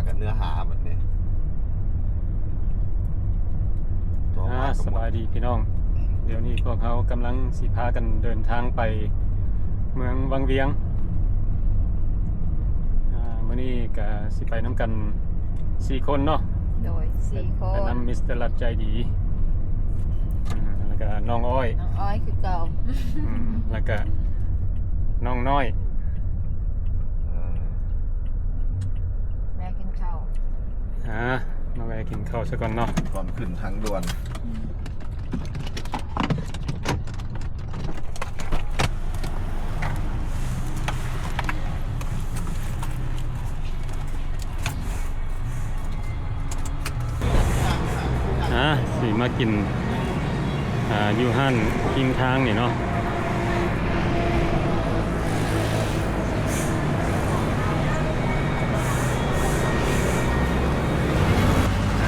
ກັບເນື້ອຫາບັດນີ້. ອ່າ ສະບາຍດີພີ່ນ້ອງ, ດຽວນີ້ພວກເຮົາກຳລັງຊິພາກັນເດີນທາງໄປເມືອງວັງວຽງ. ອ່າ ມື້ນີ້ກະຊິໄປນຳກັນສີ່ຄົນເນາະ. ໂດຍ ສີ່ຄົນ ນຳມິສເຕີລັດໃຈດີ ອ່າ ແລ້ວກະນ້ອງອ້ອຍ ນ້ອງອ້ອຍຄືເກົ່າ ອືມ ແລ້ວກະນ້ອງນ້ອຍ. ແວະກິນເຂົ້າ ອ່າ ມາແວະກິນເຂົ້າຊະກ່ອນເນາະ ກ່ອນຂຶ້ນທາງດ່ວນ. ອ່າ ຊິມາກິນ ອ່າ ຢູ່ຮ້ານຄຣີມທາງນີ້ເນາະ. ອ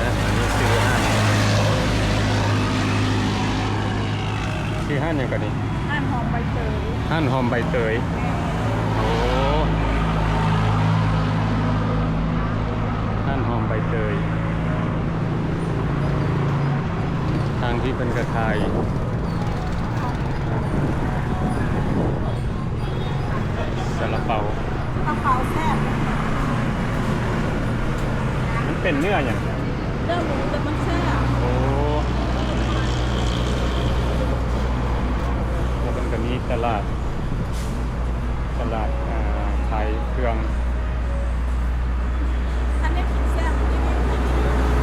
່າ ອັນນີ້ຊື່ຮ້ານ ຊື່ຮ້ານຫຍັງກະນີ້? ຮ້ານຫອມໃບເຕີຍ ຮ້ານຫອມໃບເຕີຍ. ໂອ້ ຮ້ານຫອມໃບເຕີຍ. ທາງທີ່ເພິ່ນກະຂາຍ ຊາລາເປົາ ຊາລາເປົາແຊບ ມັນເປັນເນື້ອຫຍັງ? ເນື້ອໝູ ແຕ່ມັນແຊບ. ໂອ້ ແລ້ວເພິ່ນກະມີຕະຫຼາດ ຕະຫຼາດ ອ່າ ຂາຍເຄື່ອງ. ຄັນໄດ້ກິນແຊບ ຣີວິວໃຫ້ແ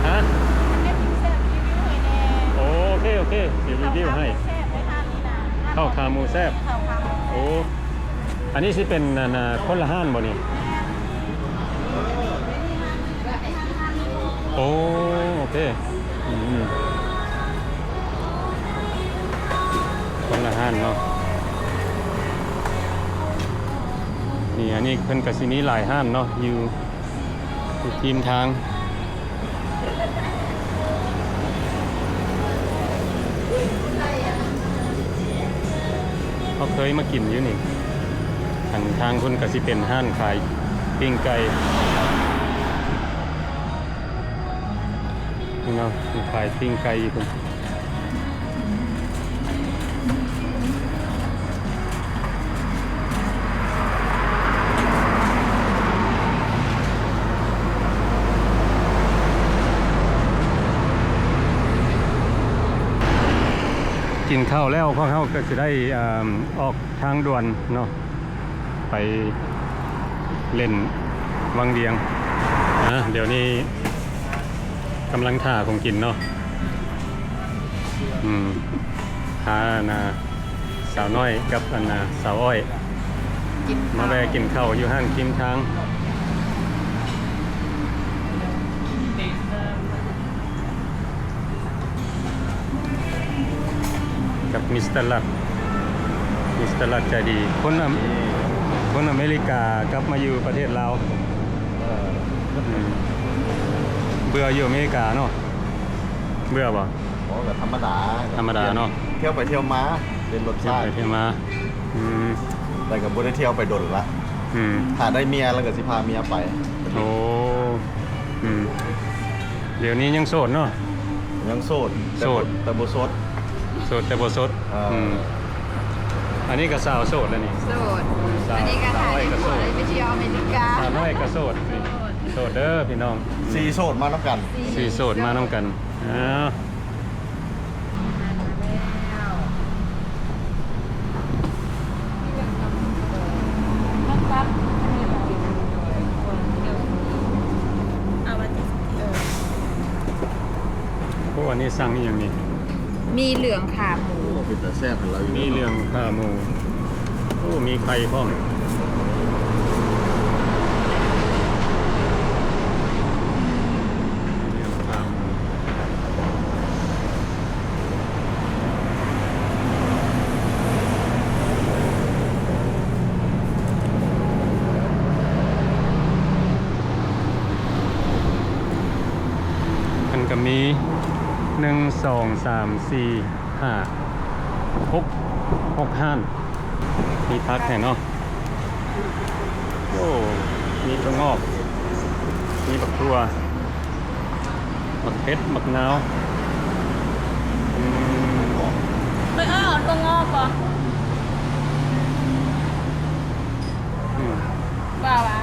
ດ່. ຮະ? ຄັນໄດ້ກິນແຊບ ຣີວິວໃຫ້ແດ່. ໂອເຄ ໂອເຄ ຊິຣີວິວໃຫ້. ເຂົ້າຂາໝູແຊບເດ້ຮ້ານນີ້ນະ. ເຂົ້າຂາໝູແຊບ. ເຂົ້າຂາໝູແຊບ. ໂອ້ ອັນນີ້ຊິເປັນ ອັນ ອາ ຄົນລະຮ້ານບໍ່ນີ້? ແມ່ນ. ໂອ້ ໂອເຄ ອືມ ຄົນລະຮ້ານເນາະ. ນີ້ ອັນນີ້ເພິ່ນກະຊິມີຫຼາຍຮ້ານເນາະ ຢູ່ ຢູ່ທີມທາງ. ເຮົາເຄີຍມາກິນຢູ່ນີ້. ອັນທາງພຸ້ນກະຊິເປັນຮ້ານຂາຍປີ້ງໄກ່ເນາະ, ເພິ່ນຂາຍປີ້ງໄກ່ຢູ່ພຸ້ນ. ກິນເຂົ້າແລ້ວ ພວກເຮົາກະຊິໄດ້ ອາ ອອກທາງດ່ວນເນາະ ໄປເລ່ນວັງວຽງ. ອາ ດຽວນີ້ກຳລັງຖ້າຂອງກິນເນາະ. ອືມ ຖ້າ ອັນນ່າ ສາວນ້ອຍກັບ ອັນນ່າ ສາວອ້ອຍ ມາແວ່ກິນເຂົ້າຢູ່ຮ້ານຄຣີມທາງ ກັບມິສເຕີລັດ ມິສເຕີລັດໃຈດີ. ຄົນອາ ຄົນອາເມລິກາກັບມາຢູ່ປະເທດລາວ. ເອີ ອືມ ເບື່ອຢູ່ອາເມລິກາເນາະ. ເບື່ອບໍ່? ອໍ ກະທຳມະດາ ທຳມະດາເນາະ ທ່ຽວໄປທ່ຽວມາ ເປັນລົດຊາດ ທ່ຽວໄປທ່ຽວມາ. ອືມ ແຕ່ກະບໍ່ໄດ້ທ່ຽວໄປດົນລະ. ອືມ ຖ້າໄດ້ເມຍລະກະຊິພາເມຍໄປ. ໂອ້ ອືມ ດຽວນີ້ຍັງໂສດເນາະ? ຍັງໂສດ ໂສດ ແຕ່ບໍ່ສົດ ໂສດແຕ່ບໍ່ສົດ. ເອີ ອືມ ອັນນີ້ກະສາວໂສດລະນີ້ ໂສດ. ສາວ ອັນນີ້ກະ ສາວນ້ອຍກະໂສດ ໄປທ່ຽວອາເມລິກາ ສາວນ້ອຍກະໂສດນີ້ ໂສດເດີພີ່ນ້ອງ. ສີ່ໂສດມານຳກັນ ສີ່ໂສດມານຳກັນ. ອ້າວ ໂອ້ ອັນນີ້ສັ່ງອີ່ຫຍັງນີ້? ໝີ່ເຫຼືອງຂາໝູ. ໂອ້ ເປັນຕາແຊບແທ້ລະ. ໝີ່ເຫຼືອງຂາໝູ ໂອ້ ມີໄຂ່ພ້ອມ. ມັນກະມີ ໜຶ່ງ ສອງ ສາມ ສີ່ ຫ້າ ຫົກ ຫົກຮ້ານ. ມີຜັກໃຫ້ເນາະ. ໂອ້ ມີຖົ່ວງອກ ມີ ບັກຖົ່ວ ບັກເຜັດ ບັກນາວ ອືມ ເອີ ເອີ ເອົາຖົ່ວງອກບໍ່? ອືມ ວ່າ ວ່າ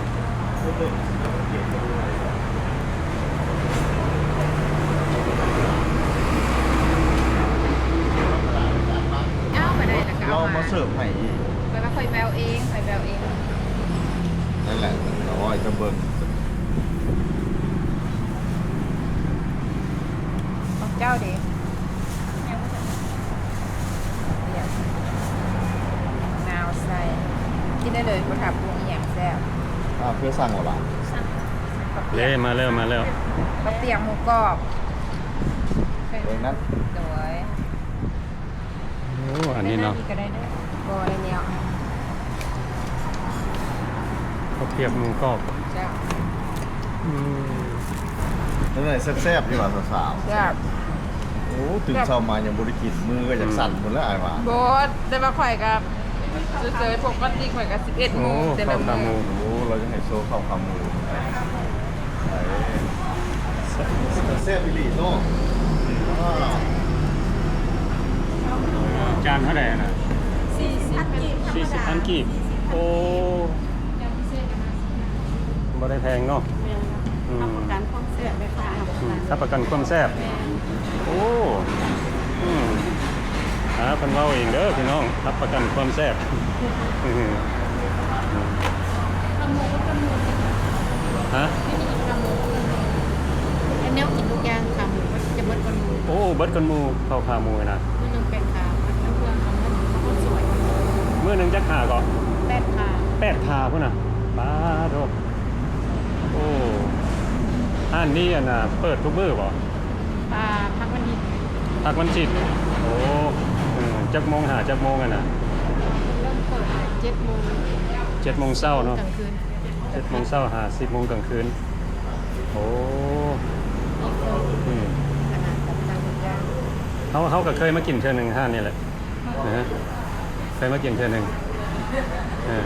ເອົາໄປໄດ້ລະ ລາວມາເສີບໃຫ້ອີກ ຂ້ອຍວ່າຂ້ອຍໄປເອົາເອງ ຂ້ອຍໄປເອົາເອງ ນັ້ນແຫຼະ ເອົາໄວ້ຈະເບິ່ງ ຂອງເຈົ້າເດ? ນາວໃສ່ ກິນໄດ້ເລີຍ ບໍ່ຖ້າປຸງອີ່ຫຍັງແຊບ. ອ້າວ ຄືສັ່ງແລ້ວລະ? ເດ້ ມາແລ້ວ ມາແລ້ວ ເຂົ້າປຽກໝູກອບ ເບິ່ງນັ້ນ ໂດຍ. ໂອ້ ອັນນີ້ເນາະ ເປັນອັນນີ້ກໍໄດ້ເດີ ບໍ່ໄດ້ແລ້ວ ເຂົ້າປຽກໝູກອບ ເຈົ້າ ອືມ ເປັນໃດ ແຊບໆ ຢູ່ຫວາ ສາວໆ? ແຊບ ໂອ້ ຕື່ນເຊົ້າມາຍັງບໍ່ໄດ້ກິນ ມືກໍຢາກສັ່ນພຸ້ນແຫຼະ ອ້າຍວ່າ ບໍ່ ແຕ່ວ່າຂ້ອຍກໍເສີຍໆ ປົກກະຕິຂ້ອຍກໍສິບເອັດໂມງ ໂອ້ ແຕ່ລະມື້ ໂອ້ ລາວຍັງໃຫ້ໂຊເຂົ້າຂາໝູ ແຊບອີ່ຫຼີເນາະ ຈານເທົ່າໃດນະ? ສີ່ສິບພັນກີບ ສີ່ສິບພັນກີບ ໂອ້ ບໍ່ໄດ້ແພງເນາະ ແມ່ນ ອືມ ຮັບປະກັນຄວາມແຊບເລີຍຄ່ະ ຮັບປະກັນ ອືມ ຮັບປະກັນຄວາມແຊບ ແມ່ນ ໂອ້ ອືມ ຫາເພິ່ນເວົ້າເອງເດີພີ່ນ້ອງ ຮັບປະກັນຄວາມແຊບ ຮະ ແນວກິນທຸກຢ່າງ ຂາໝູຈະເບິດກ່ອນໝູ່ ໂອ້ ເບິດກ່ອນໝູ່ ເຂົ້າຂາໝູນະ ມື້ໜຶ່ງແປດຂາ ເຄື່ອງຂອງເງິນຄົນສວຍ ມື້ໜຶ່ງຈັກຂາເກາະ? ແປດຂາ ແປດຂາພຸ້ນນະ ປາໂທ ໂອ້ ຮ້ານນີ້ ອັນນ່າ ເປີດທຸກມື້ບໍ່? ອ່າ ພັກວັນທິດ ພັກວັນທິດ ໂອ້ ເອີ ຈັກໂມງຫາຈັກໂມງຫັ້ນນະ? ເລີ່ມເປີດເຈັດໂມງ ເຈັດໂມງເຊົ້າເນາະ ກາງຄືນ ເຈັດໂມງເຊົ້າຫາສິບໂມງກາງຄືນ ໂອ້ ອືມ ເຮົາ ເຮົາກໍເຄີຍມາກິນເທື່ອໜຶ່ງຮ້ານນີ້ແຫຼະ ເອີ ເຄີຍມາກິນເທື່ອໜຶ່ງ ເອີ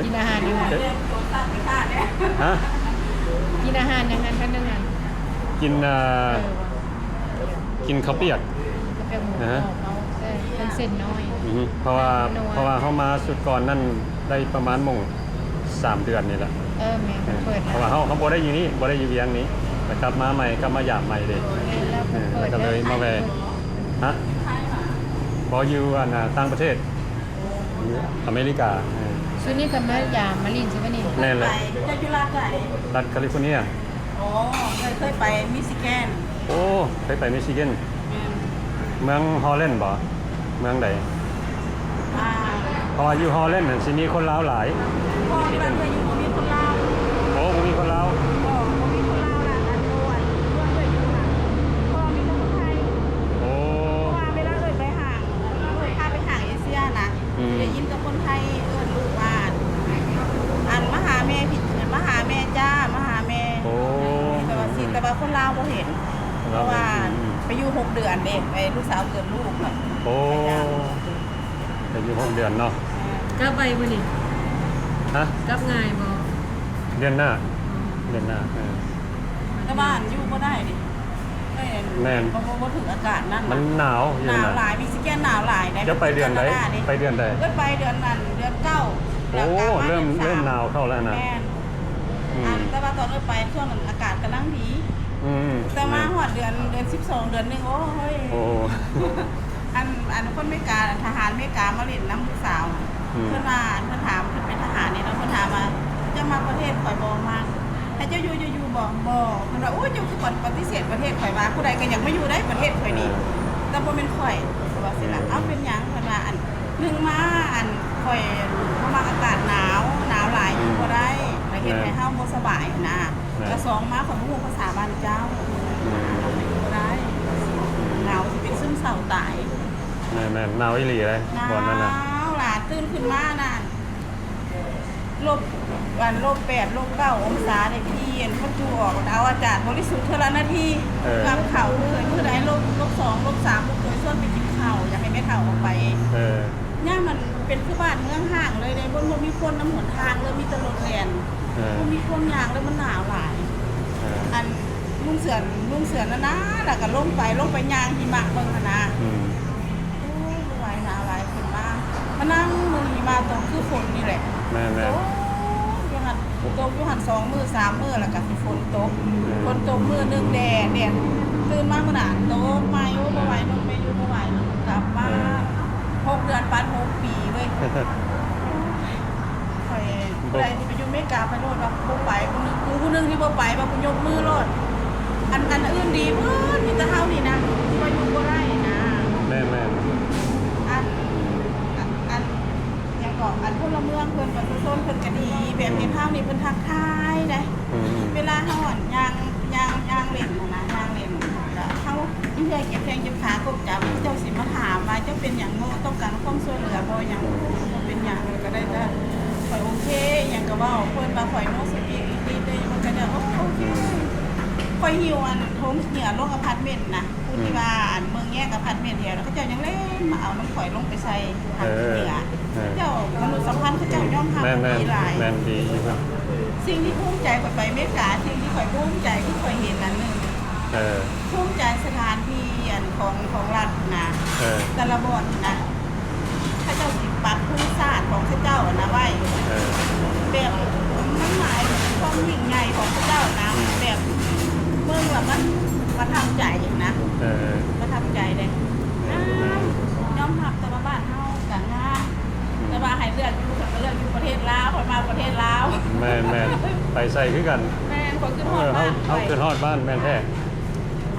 ກິນອາຫານຫຍັງຫັ້ນ? ຮະ? ກິນອາຫານຫຍັງຫັ້ນ ເທື່ອໜຶ່ງຫັ້ນ? ກິນ ອ່າ ເອີ ກິນເຂົ້າປຽກ ເຂົ້າປຽກໝູກອບ ເອີ ເປັນເສັ້ນນ້ອຍ ອືຮຶ ເພາະວ່າ ເພາະວ່າເຮົາມາຊຸດກ່ອນນັ້ນໄດ້ປະມານໝົງສາມເດືອນນີ້ແຫຼະ ເອີ ແມ່ນ ເອີ ເພິ່ນເປີດ ເພາະວ່າເຮົາ ເຮົາບໍ່ໄດ້ຢູ່ນີ້ ບໍ່ໄດ້ຢູ່ວຽງນີ້ ແລ້ວກັບມາໃໝ່ ກັບມາຢາມໃໝ່ເດ້ ແມ່ນ ແລ້ວເພິ່ນເປີດ ເອີ ກໍເລີຍມາແວ່ ຮະ? ບໍ່ ຢູ່ອັນ ຕ່າງປະເທດ ຢູ່ອາເມລິກາ ເອີ ຊຸດນີ້ກໍມາຢາມມາຫຼິ້ນຊິບໍ່ນີ້? ແມ່ນແຫຼະ ເຈົ້າຢູ່ລັດໃດ? ລັດຄາລິຟໍເນຍ ອໍ ເຄີຍ ເຄີຍໄປມິຊິແກນ ໂອ້ ເຄີຍໄປມິຊິແກນ ແມ່ນ ເມືອງຮໍແລນບໍ? ເມືອງໃດ? ອ່າ ເພາະວ່າຢູ່ຮໍແລນຫັ້ນຊິມີຄົນລາວຫຼາຍ ບໍ່ ຢູ່ບ້ານເອື້ອຍຢູ່ບໍ່ມີຄົນລາວ ໂອ້ ບໍ່ມີຄົນລາວ ບໍ່ ບໍ່ມີຄົນລາວລະ ອັນໂຕ ອັນເມືອງເອື້ອຍຢູ່ຫັ້ນ ເພາະວ່າມີແຕ່ຄົນໄທ ໂອ້ ເພາະວ່າເວລາເອື້ອຍໄປຫ້າງ ເອື້ອຍພາໄປຫ້າງເອເຊຍນະ ອືມ ໄດ້ຍິນແຕ່ຄົນໄທເອີ້ນລູກວ່າ ອັນ ມາຫາແມ່ ມາຫາແມ່ຈ້າ ມາຫາແມ່ ໂອ້ ແຕ່ວ່າ ແຕ່ວ່າຄົນລາວບໍ່ເຫັນ ເພາະວ່າ ອືມ ໄປຢູ່ຫົກເດືອນເດ້ ໄປ ລູກສາວເກີດລູກ ໂອ້ ໄປຢາມ ໄປຢູ່ຫົກເດືອນເນາະ ກັບໄວບໍ່ນີ້? ຮະ? ກັບງ່າຍບໍ່? ເດືອນໜ້າ ເດືອນໜ້າ ເອີ ແຕ່ວ່າຢູ່ບໍ່ໄດ້ເດ້ ແມ່ນ ບໍ່ ບໍ່ຖືກອາກາດນັ້ນ ມັນໜາວຢູ່ ໜາວຫຼາຍ ມິຊິແກນໜາວຫຼາຍເດ້ ເຈົ້າໄປເດືອນໃດ? ໄປເດືອນໃດ? ເອື້ອຍໄປເດືອນນັ້ນ ເດືອນເກົ້າ ໂອ້ ເລີ່ມ ເລີ່ມໜາວເຂົ້າແລ້ວຫັ້ນນະ ແມ່ນ ອືມ ອັນ ແຕ່ວ່າຕອນເອື້ອຍໄປຊ່ວງນັ້ນອາກາດກຳລັງດີ ອືມ ແຕ່ມາຮອດເດືອນ ເດືອນສິບສອງ ເດືອນໜຶ່ງ ໂອ້ຍ ໂອ້ ອັນ ອັນຄົນເມກາ ທະຫານເມກາມາຫຼິ້ນນຳຜູ້ສາວ ອືມ ເພິ່ນວ່າ ເພິ່ນຖາມ ເພິ່ນເປັນທະຫານນີ້ເນາະ ເພິ່ນຖາມວ່າ ເຈົ້າມັກປະເທດຂ້ອຍບໍ່? ມັກ ໃຫ້ເຈົ້າຢູ່ ເຈົ້າຢູ່ບໍ່? ບໍ່ ເພິ່ນວ່າ ໂອ້ຍ ເຈົ້າຄືປະຕິເສດປະເທດຂ້ອຍວ່າ ຜູ້ໃດກໍຢາກມາຢູ່ໄດ໋ປະເທດຂ້ອຍນີ້ ເອີ ແຕ່ບໍ່ແມ່ນຂ້ອຍ ເພິ່ນວ່າຊີ້ນະ ເອີ ເອົ້າ ເປັນຫຍັງ? ເພິ່ນວ່າ ອັນ ໜຶ່ງມາ ອັນ ຂ້ອຍບໍ່ມັກອາກາດໜາວ ໜາວຫຼາຍ ອືມ ຢູ່ບໍ່ໄດ້ ແລ້ວເຮັດໃຫ້ ແມ່ນ ເຮົາບໍ່ສະບາຍຫັ້ນນະ ແມ່ນ ແລ້ວສອງມາ ຂ້ອຍບໍ່ຮູ້ພາສາບ້ານເຈົ້າ ແມ່ນ ຢູ່ບໍ່ໄດ້ ໜາວຊິເປັນຊຶມເສົ້າຕາຍ ແມ່ນໆ ໜາວອີ່ຫຼີເດ້ ໜາວ ບ່ອນນັ້ນນະ ຫຼາຍ ຕື່ນຂຶ້ນມານັ້ນ ລົບ ອັນ ລົບແປດ ລົບເກົ້າອົງສາເດ້ ພີ່ ອັນ ປະຕູອອກ ເອົາອາກາດບໍລິສຸດເທື່ອລະນາທີ ເອີ ກັບເຂົ້າ ມື້ໃດລົບ ລົບສອງ ລົບສາມ ລູກເຂີຍຊວນໄປກິນເຂົ້າ ຢາກໃຫ້ແມ່ເຖົ້າອອກໄປ ເອີ ຍາມມັນເປັນຄືບ້ານເມືອງຮ້າງເລີຍເດ້ ບໍ່ ບໍ່ມີຄົນນຳຫົນທາງເລີຍ ມີແຕ່ລົດແລ່ນ ເອີ ບໍ່ມີຄົນຍ່າງເລີຍ ມັນໜາວຫຼາຍ ເອີ ອັນລຸງເສືອນ ລຸງເສືອນນັ້ນນະ ແລ້ວກໍລົງໄປ ລົງໄປຍ່າງຫິມະເບິ່ງຫັ້ນນະ. ອືມ ໂອ້ຍ ບໍ່ໄຫວ ໜາວຫຼາຍ ຂຶ້ນມາ ມານັ່ງເບິ່ງຫິມະຕົກຄືຝົນນີ້ແຫຼະ. ແມ່ນໆ ໂອ້ຍ ຢູ່ຫັ້ນ ຕົກຢູ່ຫັ້ນສອງມື້ສາມມື້ ແລ້ວກໍຊິຝົນຕົກ. ແມ່ນ ຝົນຕົກມື້ໜຶ່ງແດດ ແດດ ຕື່ນມາມື້ໜ້າຕົກມາ ໂອ້ຍ ບໍ່ໄຫວ ບໍ່ໄຫວ ຢູ່ບໍ່ໄຫວ ກັບມາ. ແມ່ນ ຫົກເດືອນປານຫົກປີເວີຍ. ຂ້ອຍ ຜູ້ໃດຊິໄປຢູ່ເມກາໄປໂລດວ່າບໍ່ໄປ ຜູ້ໜຶ່ງ ຜູ້ໜຶ່ງທີ່ບໍ່ໄປວ່າ ຜູ້ຍົກມືໂລດ. ອັນ ອັນອື່ນດີເບິດ ມີແຕ່ເຮົານີ້ນະ ທີ່ວ່າຢູ່ບໍ່ໄດ້ນະ. ແມ່ນໆ ອັນ ອັນ ອັນຫຍັງເກາະ ອັນພົນລະເມືອງເພິ່ນ ປະຊາຊົນເພິ່ນກໍດີ ແບບເຫັນເຮົານີ້ເພິ່ນທັກທາຍໄດ໋. ອືມ ເວລາເຮົາ ອັນ ຍ່າງ ຍ່າງ ຍ່າງເລ່ນຫັ້ນນະ ຍ່າງເລ່ນ ກໍເຮົາ ເມື່ອຍເຈັບແຂ້ງເຈັບຂາກົບຈຳ ເຂົາເຈົ້າຊິມາຖາມວ່າ ເຈົ້າເປັນຫຍັງເນາະ ຕ້ອງການຄວາມຊ່ວຍເຫຼືອບໍ່ຫຍັງ. ບໍ່ເປັນຫຍັງ ຂ້ອຍກໍໄດ້ແຕ່ ຂ້ອຍໂອເຄ ຫຍັງກໍເວົ້າ ເພິ່ນວ່າຂ້ອຍ no speak English ເດ້ ມັນກໍໄດ້ ໂອ້ ໂອເຄ. ຂ້ອຍຫິ້ວອັນຖົງເຫຍື້ອລົງອາພາດເມັນນະ ຜູ້ທີ່ວ່າອັນເມືອງແຍກອາພາດເມັນແລ້ວ ເຂົາເຈົ້າຍັງແລ່ນມາເອົານຳຂ້ອຍລົງໄປໃສ່ຖັງເຫຍື້ອ. ເຈົ້າມະນຸດສຳພັນເຂົາເຈົ້າຍອມຮັບດີຫຼາຍ. ແມ່ນ ແມ່ນ ແມ່ນ ດີຢູ່. ສິ່ງທີ່ພູມໃຈຂ້ອຍໄປອາເມລິກາ ສິ່ງທີ່ຂ້ອຍພູມໃຈຄືຂ້ອຍເຫັນອັນໜຶ່ງ ເອີ ພູມໃຈສະຖານທີ່ອັນຂອງ ຂອງລັດນະ. ເອີ ແຕ່ລະບ່ອນນະ ເຂົາເຈົ້າຊິປັກທຸງຊາດຂອງເຂົາເຈົ້ານະໄວ້. ເອີ ແບບມັນໝາຍເຖິງຄວາມຍິ່ງໃຫຍ່ຂອງເຂົາເຈົ້ານະ. ອືມ ແບບເບິ່ງແລ້ວມັນປະທັບໃຈນະ. ເອີ ປະທັບໃຈເດ້. ເອີ ຍອມຮັບແຕ່ວ່າບ້ານເຮົາກະງາມ. ອືມ ແຕ່ວ່າໃຫ້ເລືອກຢູ່ ຂ້ອຍກໍເລືອກຢູ່ປະເທດລາວ ຂ້ອຍມັກປະເທດລາວ. ແມ່ນໆ ໄປໃສຄືກັນ. ແມ່ນ ຂ້ອຍຄິດຮອດ ເອີ ເຮົາ ບ້ານ ເຮົາຄິດຮອດບ້ານ ແມ່ນແທ້.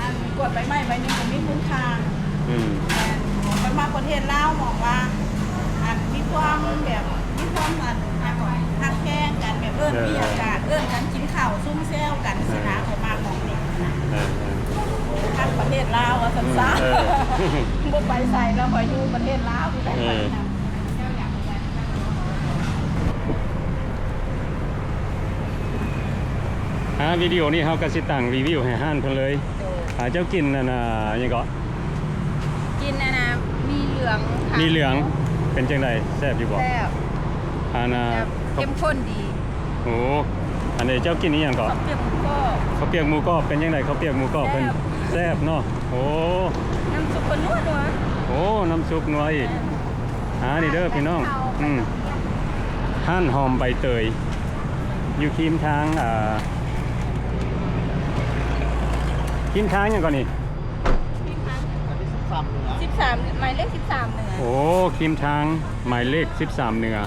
ອັນກວດໃບໄມ້ໃບໜຶ່ງກໍມີຄຸນຄ່າ. ອືມ ແມ່ນ ຂ້ອຍມັກປະເທດລາວ ມອງວ່າ ອັນມີຄວາມແບບ ມີຄວາມ ອັນ ຮັກແພງກັນ ແບບເອີ້ນ ເອີ ມີອາກາດ ເອີ້ນກັນກິນເຂົ້າ ຊຸມແຊວກັນຊີ້ນະ. ເອີ ຂ້ອຍມັກໝ່ອງນີ້ນະ. ເອີ ເອີ ຮັກປະເທດລາວວ່າຊັ້ນຊະ. ອືມ ເອີ ບໍ່ໄປໃສແລ້ວ ຂ້ອຍຢູ່ປະເທດລາວນີ້ແຫຼະ. ເອີ ອ່າ ວິດີໂອນີ້ເຮົາກໍຊິຕັ້ງຣີວິວໃຫ້ຮ້ານເພິ່ນເລີຍ. ໂດຍ ອ່າ ເຈົ້າກິນອັນນ່າ ຫຍັງເກາະ? ກິນອັນນ່າ ໝີ່ເຫຼືອງ. ໝີ່ເຫຼືອງ ເປັນຈັ່ງໃດ? ແຊບຢູ່ບໍ່? ແຊບ. ອັນນ່າ ແຊບ ເຂັ້ມຂຸ້ນດີ. ໂອ້ ອັນນີ້ເຈົ້າກິນອີ່ຫຍັງເກາະ? ເຂົ້າປຽກໝູກອບ. ເຂົ້າປຽກໝູກອບ ເປັນຈັ່ງໃດ? ເຂົ້າປຽກໝູກອບເພິ່ນ ແຊບ ແຊບເນາະ. ໂອ້ ນ້ຳຊຸບເພິ່ນນົວໆ. ໂອ້ ນ້ຳຊຸບນົວອີກ. ແມ່ນ. ອ່າ ນີ້ເດີພີ່ນ້ອງ ອືມ ຮ້ານຫອມໃບເຕີຍ ຢູ່ຄີມທາງ ອ່າ ຄີມທາງຫຍັງເກາະນີ້? ສິບສາມ ໝາຍເລກສິບສາມເໜືອ. ໂອ້ ຄີມທາງໝາຍເລກສິບສາມເໜືອ.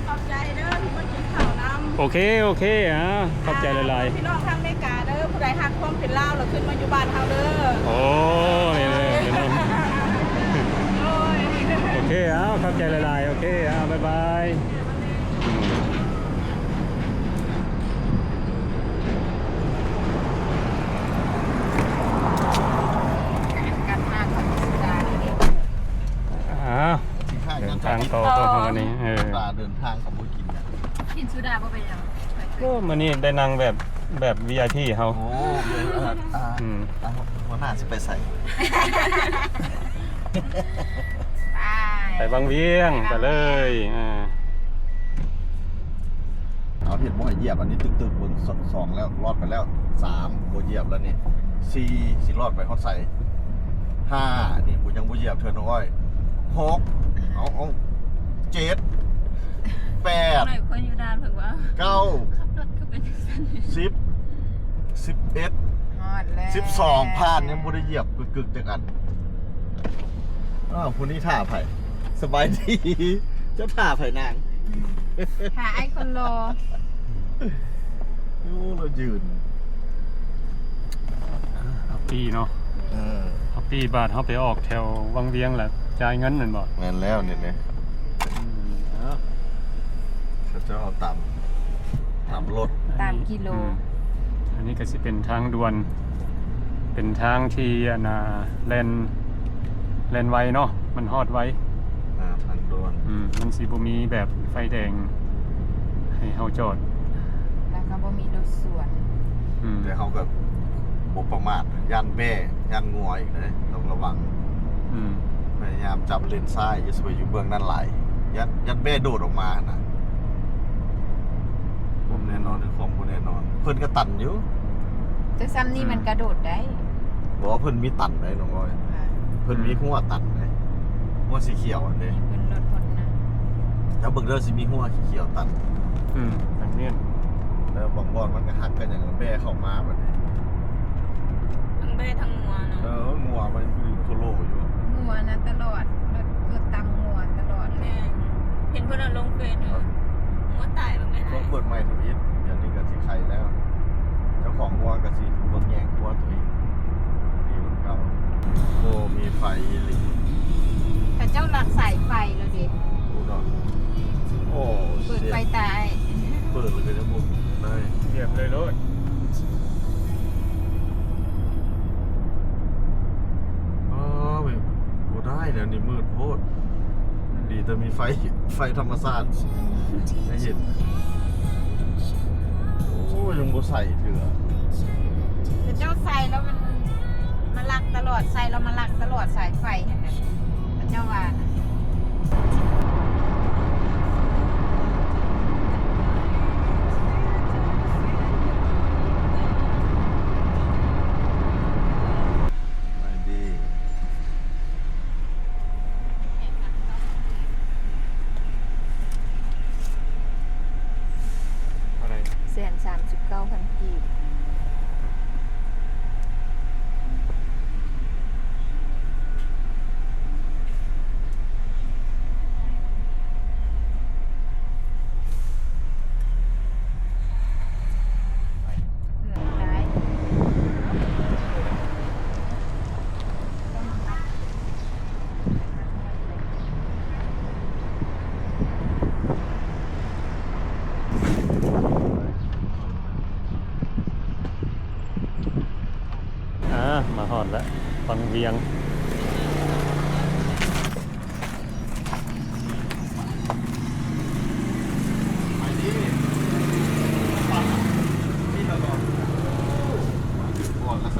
ຂອບໃຈເດີທີ່ມາກິນເຂົ້ານຳ. ໂອເຄ ໂອເຄ ອ່າ ຂອບໃຈຫຼາຍໆ. ພີ່ນ້ອງທາງເມກາເດີ ຜູ້ໃດຮັກຄວາມເປັນລາວ ລະຂຶ້ນມາຢູ່ບ້ານເຮົາເດີ. ໂອ້ ນີ້ເດີພີ່ນ້ອງ. ໂອ້ຍ ໂອເຄ ເອົາ ຂອບໃຈຫຼາຍໆ. ໂອເຄ ເອົາ ບາຍບາຍ. ເດີນທາງຕໍ່ ເດີນທາງຕໍ່ ເດີນທາງຕໍ່ ເດີນທາງກັບບໍ່ກິນນະ. ກິນໂຊດາບໍ່ເປັນຫຍັງ. ໂອ້ ມື້ນີ້ໄດ້ນັ່ງແບບ ແບບ ວີໄອພີ ເຮົາ. ໂອ້ ເອີ ອ່າ ອືມ ອ່າ ຫົວໜ້າຊິໄປໃສ? ໄປ ໄປວັງວຽງ ໄປເລີຍ. ອ່າ ເອົາ ເຮັດບໍ່ໃຫ້ຢຽບ ອັນນີ້ຕຶກໆ ເບິ່ງ ສ- ສອງແລ້ວ ລອດໄປແລ້ວ. ສາມ ບໍ່ຢຽບແລ້ວນີ້. ສີ່ ຊິລອດໄປຮອດໃສ? ຫ້າ ນີ້ກູຍັງບໍ່ຢຽບເທື່ອນ້ອງອ້ອຍ. ຫົກ ເອົາ ເອົາ ເຈັດ ແປດ ໜ້ອຍຄົນຢູ່ດ່ານເພິ່ນວ່າ ເກົ້າ ຂັບລົດຄືເປັນຈັ່ງຊັ້ນ. ສິບ ສິບເອັດ ຮອດແລ້ວ ສິບສອງ ຜ່ານ ຍັງບໍ່ໄດ້ຢຽບກຶກໆຈັກອັນ. ອ້າວ ຜູ້ນີ້ຖ້າໃຜ? ສະບາຍດີ. ເຈົ້າຖ້າໃຜນາງ? ຖ້າອ້າຍຄົນຫຼໍ່. ໂອ້ ລາວຢືນ ເຮົາປີ້ເນາະ. ເອີ ເຮົາປີ້ບາດເຮົາໄປອອກແຖວວັງວຽງລະຈ່າຍເງິນແມ່ນບໍ່? ແມ່ນແລ້ວນີ້ເດ້. ອືມ ເອົາ ເຂົາເຈົ້າເອົາຕາມ ຕາມລົດ ຕາມກິໂລ. ອືມ ອັນນີ້ກໍຊິເປັນທາງດ່ວນ ເປັນທາງທີ່ອັນນ່າ ແລ່ນ ແລ່ນໄວເນາະ ມັນຮອດໄວ. ອ່າ ທາງດ່ວນ ອືມ ມັນຊິບໍ່ມີແບບໄຟແດງໃຫ້ເຮົາຈອດ ແລ້ວກໍບໍ່ມີລົດສວນ. ອືມ ແຕ່ເຮົາກໍບໍ່ປະໝາດ ຢ້ານແບ້ ຢ້ານງົວອີກເດ້ ຕ້ອງລະວັງ. ອືມ ພະຍາຍາມຈັບເລນຊ້າຍ ຢ່າຊິໄປຢູ່ເບື້ອງນັ້ນຫຼາຍ ຢ້ານ ຢ້ານແບ້ໂດດອອກມາຫັ້ນນະ. ຄວາມແນ່ນອນ ຄວາມບໍ່ແນ່ນອນ ເພິ່ນກໍຕັນຢູ່. ແຕ່ຊ່ຳນີ້ມັນກະໂດດໄດ້. ບໍ່ ເພິ່ນມີຕັນໄດ໋ນ້ອງອ້ອຍ. ອ່າ ເພິ່ນມີຮົ້ວຕັນໄດ໋ ຮົ້ວສີຂຽວຫັ້ນເດ້. ເພິ່ນລົດພົ້ນນະ. ເຈົ້າເບິ່ງເດີ ຊິມີຮົ້ວຂຽວຕັນ. ອືມ ອັນນີ້ ແລ້ວບາງບ່ອນມັນກະຫັກກະຫຍັງ ແບະເຂົ້າມາບັດນີ້. ທັງແບະທັງງົວເນາະ. ເອີ ງົວມັນຢູ່ໂຄໂລຢູ່. ງົວນະຕະຫຼອດ ລົດ ລົດຕຳງົວຕະຫຼອດ. ແມ່ນ ເຫັນເພິ່ນເອົາລົງເຟສຢູ່. ງົວຕາຍບັກແມ່ນ. ຊ່ວງເປີດໃໝ່ທຳອິດ ດຽວນີ້ກະຊິໄຄແລ້ວ. ເຈົ້າຂອງງົວກະຊິເບິ່ງແຍງງົວໂຕເອງ ດີກວ່າເກົ່າ. ໂອ້ ມີໄຟອີ່ຫຼີ. ເຂົາເຈົ້າລັກສາຍໄຟແລ້ວເດ. ໂອ້ ເປີດໄຟຕາຍ. ເປີດແລ້ວກະຍັງບໍ່ໄດ້. ຫຽບເລີຍໂລດ. ອ້າວ ບໍ່ໄດ້ແລ້ວນີ້ ມືດໂພດ. ດີແຕ່ມີໄຟ ໄຟທຳມະຊາດໃຫ້ເຫັນ. ໂອ້ ຍັງບໍ່ໃສ່ເທື່ອ. ເຂົາເຈົ້າໃສ່ແລ້ວມັນ ມາລັກຕະຫຼອດ ໃສ່ແລ້ວມາລັກຕະຫຼອດສາຍໄຟຫັ້ນນະ ເຂົາເຈົ້າວ່ານະ. ໄປເດ້. ເທົ່າໃດ? ແສນສາມສິບເກົ້າພັນກີບ. ອ່າ ມາຮອດແລ້ວ ວັງວຽງ.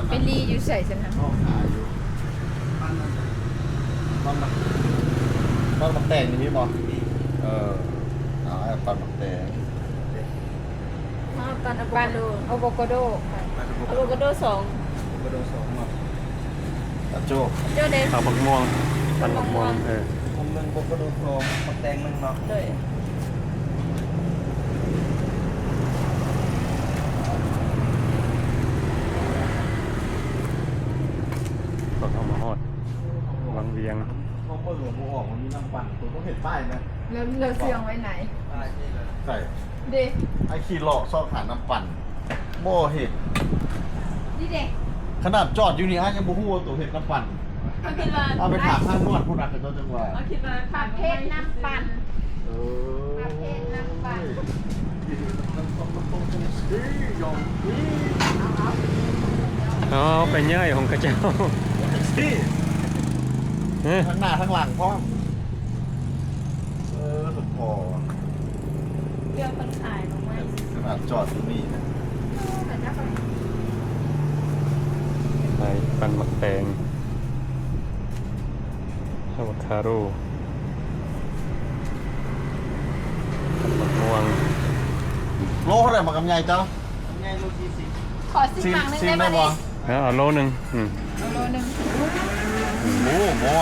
ໄປລີ້ຢູ່ໃສຊັ້ນນະ? ບ້ານ ບ້ານໝາກ ບ້ານໝາກແຕງນີ້ມີບໍ່? ເອີ ເອົາ ບ້ານໝາກແຕງ. ອ່າ ປັ່ນອາໂວຄາໂດ ປັ່ນອາໂວຄາໂດ ອາໂວຄາໂດສອງ ອາໂວຄາໂດສອງເນາະ. ອາໂຈ ອາໂຈເດ້ ເອົາໝາກມ່ວງ ປັ່ນໝາກມ່ວງ ໝາກມ່ວງ ເອີ ໝາກມ່ວງໜຶ່ງ ອາໂວຄາໂດສອງ ໝາກແຕງໜຶ່ງເນາະ. ໂດຍ ພວກເຮົາມາຮອດວັງວຽງ. ເຮົາເບິ່ງບໍ່ອອກວ່າມີນ້ຳປັ່ນ ຕົວຕ້ອງເຫັນປ້າຍນະ. ແລ້ວ ແລ້ວເຊື່ອງໄວ້ໃນ ໃສ່ ເດ້ ອ້າຍຂີ່ເລາະຊອກຫານ້ຳປັ່ນ ບໍ່ເຫັນ. ນີ້ເດ້ ຂະໜາດຈອດຢູ່ນີ້ ອ້າຍຍັງບໍ່ຮູ້ວ່າໂຕເຮັດນ້ຳປັ່ນ. ເອົາໄປຖາມຮ້ານນວດພຸ້ນນະ ເຂົາເຈົ້າຈັ່ງວ່າ ປະເພດນ້ຳປັ່ນ. ເອີ ປະເພດນ້ຳປັ່ນ. ອໍ ໄປເຍີ້ຍຂອງເຂົາເຈົ້າ. ເອີ ທັງໜ້າທັງຫຼັງພ້ອມ. ເອີ ສົມພໍ ເລື່ອງເພິ່ນຂາຍໜໍ່ໄມ້ ຂະໜາດຈອດຢູ່ນີ້ນະ. ໄມ້ ປັ່ນໝາກແຕງ ອາໂວຄາໂດ ໝາກມ່ວງ. ໂລເທົ່າໃດໝາກລຳໄຍເຈົ້າ? ລຳໄຍໂລສີ່ສິບ. ຂໍຊິມໝາກໜຶ່ງໄດ້ບໍ່ນີ້? ເອົາໂລໜຶ່ງ. ອືມ ເອົາໂລໜຶ່ງ. ໂອ້ ໝໍ